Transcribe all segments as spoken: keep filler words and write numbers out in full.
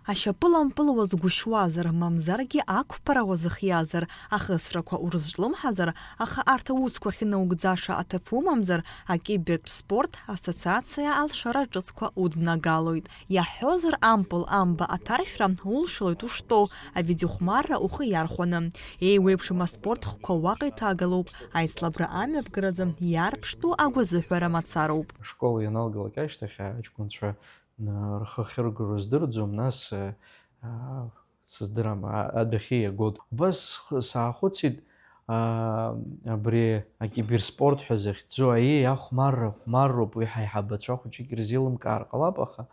Ашьапылампыл уазгәышьуазар, мамзаргьы ақәԥара уазыхиазар, ахысрақәа урызҿлымҳазар, аха арҭ аусқәа ахьынаугӡаша аҭыԥ умамзар, акибертә спорт ассоциациа алшара ҿыцқәа уднагалоит. Иаҳҳәозар, ампыл амба аҭаршәра улшалоит уштәоу, авидеохәмарра ухы иархәаны. Еиуеиԥшым аспорт хкқәа уаҟа иҭагалоуп, аицлабра амҩаԥгаразы иаарԥштәу агәазыҳәара мацароуп. Ашкол ианалгалак ашьҭахь аҷкәынцәа, ы, рхы ахьыргоу рыздырӡом, нас, ы, а, сыздырам, а, адәахьы иагоит. Убас сх-, саахәыцит, а, абри акиберспорт ҳәа захьӡу, аиеи, ахәмарра хәмарроуп, уи ҳаиҳабацәа хәыҷык ирзеилымкаар ҟалап, аха,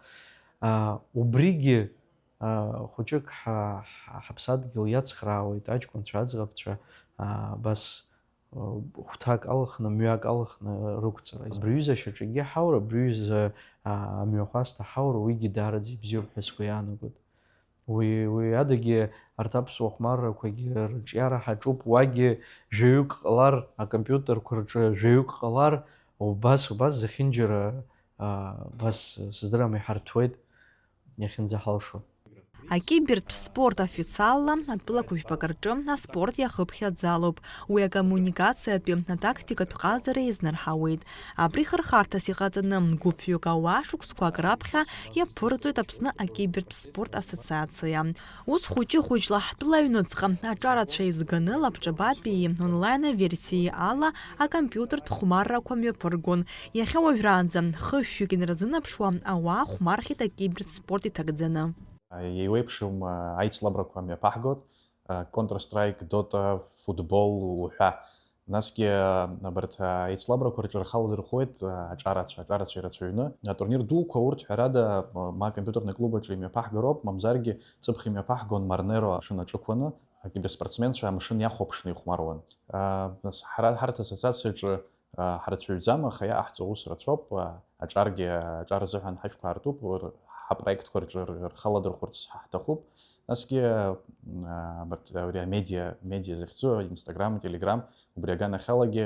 а, убригьы, а, хәыҷык ҳа-, ҳа-, ҳаԥсадгьыл иацхраауеит, аҷкәынцәа, аӡӷабцәа, а, абас, а, хәҭак алхны, мҩак алхны рықәҵара. Абри ҩыза ашьаҿагьы ҳаура, абри ҩыза, а, амҩахәасҭа ҳаура, уигьы даараӡа ибзиоуп ҳәа сгәы иаанагоит. Уи, уи адагьы арҭ аԥсуа хәмаррақәагьы рҿиара ҳаҿуп, уагьы жәаҩык ҟалар, акомпиутерқәа рҿы жәаҩык ҟалар, убас, убас зехьынџьара, а, убас, сыздырам, иҳарҭәуеит иахьынӡаҳалшо. Акибертә спорт официалла атәылақәа жәпак рҿы аспорт иахыԥхьаӡалоуп. Уи акоммуникациатәи атактикатә ҟазара иазнарҳауеит. Абри хырхарҭас иҟаҵаны, гәыԥҩык ауаа шықәсқәак раԥхьа иаԥырҵоит Аԥсны акибертә спорт ассоциациа. Ус хәыҷы-хәыҷла ҳтәыла аҩныҵҟа аҿарацәа еизганы лабҿабатәи онлайн аверсиеи ала акомпиутертә хәмаррақәа мҩаԥыргон. Иахьа уажәраанӡа хышәҩык инарзынаԥшуа ауаа хәмархьеит акибертә спорт иҭагӡаны. Еиуеиԥшым аицлабрақәа мҩаԥаҳгоит, Counter Strike, Dota, футбол уҳәа. Насгьы абарҭ аицлабрақәа рҿы рхы аладырхәуеит аҿарацәа, аҿарацәа ирацәаҩны. Атурнир дуқәа урҭ, ҳәарада, ма акомпиутерный клуб аҿы имҩаԥаҳгароуп, мамзаргьы ҵыԥх имҩаԥаҳгон Марнеро амшын аҿықәланы, акиберспортсменцәа амшын иахәаԥшны ихәмаруан. Нас ҳара, ҳарҭ ассоциациаҿы Ҳрацәаҩӡам, аха иаҟаҳҵо аус рацәоуп. Аҿаргьы, аҿар азыҳәан ҳажәқәа аартуп, ҳапроектқәа рҿы рхы аладырхәырц ҳаҭахуп. Насгьы, абарҭ, абри амедиа, медиа захьӡу, Instagram, Telegram, убри аганахьалагьы,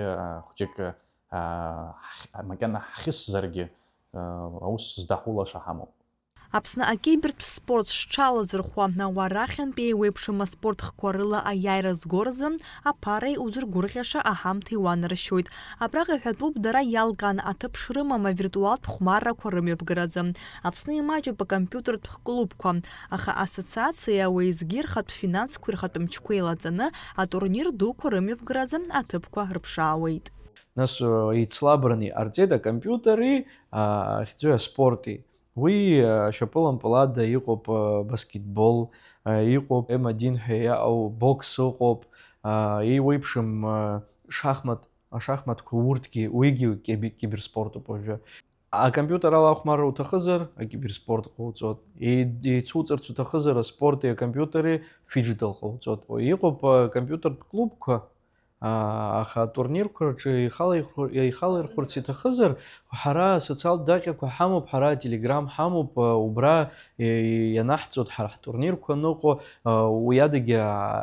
хәҷык, макьана ҳхьысзаргьы, аус здаҳулаша ҳамоуп. Аԥсны акибертә спорт зҽалазырхәуа ауаа рахьынтә еиуеиԥшым аспорт хкқәа рыла аиааира зго рзы аԥареи узыргәырӷьаша аҳамҭеи уанаршьоит. Абраҟа иҳәатәуп, дара иалкааны аҭыԥ шрымам авиртуалтә хәмаррақәа рымҩаԥгаразы. Аԥсны имаҷуп акомпиутертә клубқәа, аха ассоциациа уеизгьы рхатә финансқәеи рхатә мчқәеи еилаҵаны атурнир дуқәа рымҩаԥгаразы аҭыԥқәа рыԥшаауеит. Нас, э, еицлабраны иҟарҵеит акомпиутери, а, ахьӡи аспорти. Уи, э, ашьапылампылада иҟоуп, э, баскетбол, э, иҟоуп М один ҳәа иаау, бокс ыҟоуп, а, еиуеиԥшым, э, шахмат, ашахматқәа урҭгьы, уигьы киби-, киберспортуп уажәы. Акомпиутер ала ахәмарра уҭахызар, акиберспорт ҟауҵот. Еи-, еицуҵарц уҭахызар, аспорти акомпиутери фиджитал ҟауҵот. Иҟоуп, э, компиутертә клубқәа, аа, аха атурнирқәа рҿы ихала иху-, ихала ирхәырц иҭахызар, ҳара асоциалтә даҟьақәа ҳамоуп, ҳара ателеграм ҳамоуп, э, убра, э, ианаҳҵоит ҳара ҳтурнирқәа ныҟәо, э, уи адагьы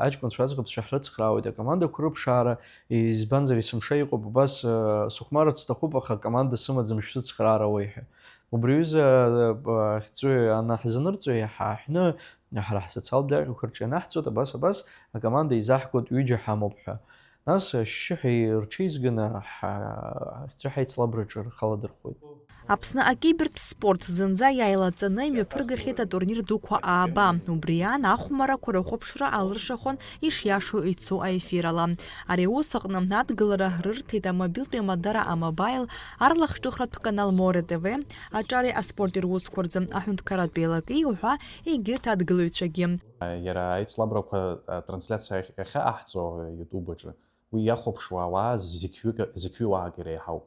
аҷкәынцәа аӡӷабцәа ҳрыцхраауеит акомандақәа рыԥшаара, избанзар, есымша иҟоуп убас, э, сыхәмарырц сҭахуп, аха акоманда сымаӡам, шәсыцхраар ауеи ҳәа. Убри аҩыза, э, ахьӡы анаҳзанырҵо, иаҳа ҳаҳәны, ҳара ҳсоциалтә даҟьақәа рҿы ианаҳҵоит, абас, абас, акоманда еизаҳгоит, ҩыџьа ҳамоуп ҳәа. Нас ашьшьыҳәа рҽеизганы ҳа-, ҳахьӡы ҳаицлабраҿы рхы аладырхәуеит. Аԥсны акибертә спорт зынӡа иааилаҵаны имҩаԥыргахьеит атурнир дуқәа ааба. Убри аан, ахәмарақәа рыхәаԥшра алыршахуан ишиашоу ицо аефир ала. Ари аус аҟны адгылара рырҭеит амобилтә еимадара А-Мобаил, арлахҿыхратә канал Море Т В, аҿареи аспорти русқәа рзы аҳәынҭқарратә еилакеи уҳәа егьырҭ адгылаҩцәагьы. Иара аицлабрақәа, а, трансляциа ахь-, ахьаҟаҳҵо YouTube аҿы, уи иахәаԥшуа ауаа зықьҩык-, зықьҩыуаак иреиҳауп.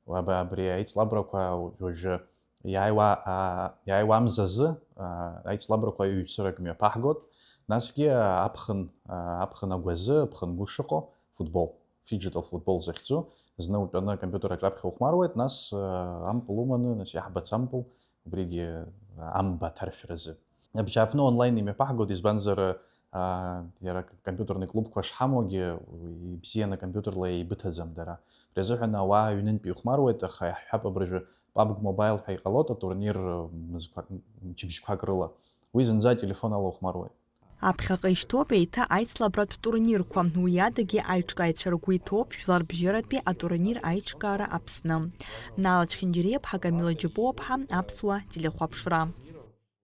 Уаб-, абри аицлабрақәа уажәы иааиуа, а, иааиуа амзазы, а, аицлабрақәа ҩцырак мҩаԥаҳгоит, насгьы, а, аԥхын, а, аԥхын агәазы, аԥхынгәы шыҟоу, футбол, фиджитал футбол захьӡу, зны утәаны акомпиутер аҿаԥхьа ухәмаруеит, нас, а, ампыл уманы, нас иаҳбац ампыл, убригьы амба аҭаршәразы. Абжьааԥны онлайн имҩаԥаҳгоит, избанзар, аа, иара компиутерный клубқәа шҳамоугьы, ибзианы компиутерла еибыҭаӡам дара. Убри азыҳәан ауаа аҩнынтә ихәмаруеит, аха иаҳҳәап, абыржәы пабг Mobile ҳәа иҟалоит атурнир мызқәак, мчыбжьқәак рыла. Уи зынӡа ателефон ала ухәмаруеит. Аԥхьаҟа ишьҭоуп еиҭа аицлабратә турнирқәа. Уи адагьы аиҿкааҩцәа ргәы иҭоуп жәларбжьаратәи атурнир аиҿкаара Аԥсны. Нала Чхинџьариаԥҳа, Камила Џьапуаԥҳа, Аԥсуа телехәаԥшра.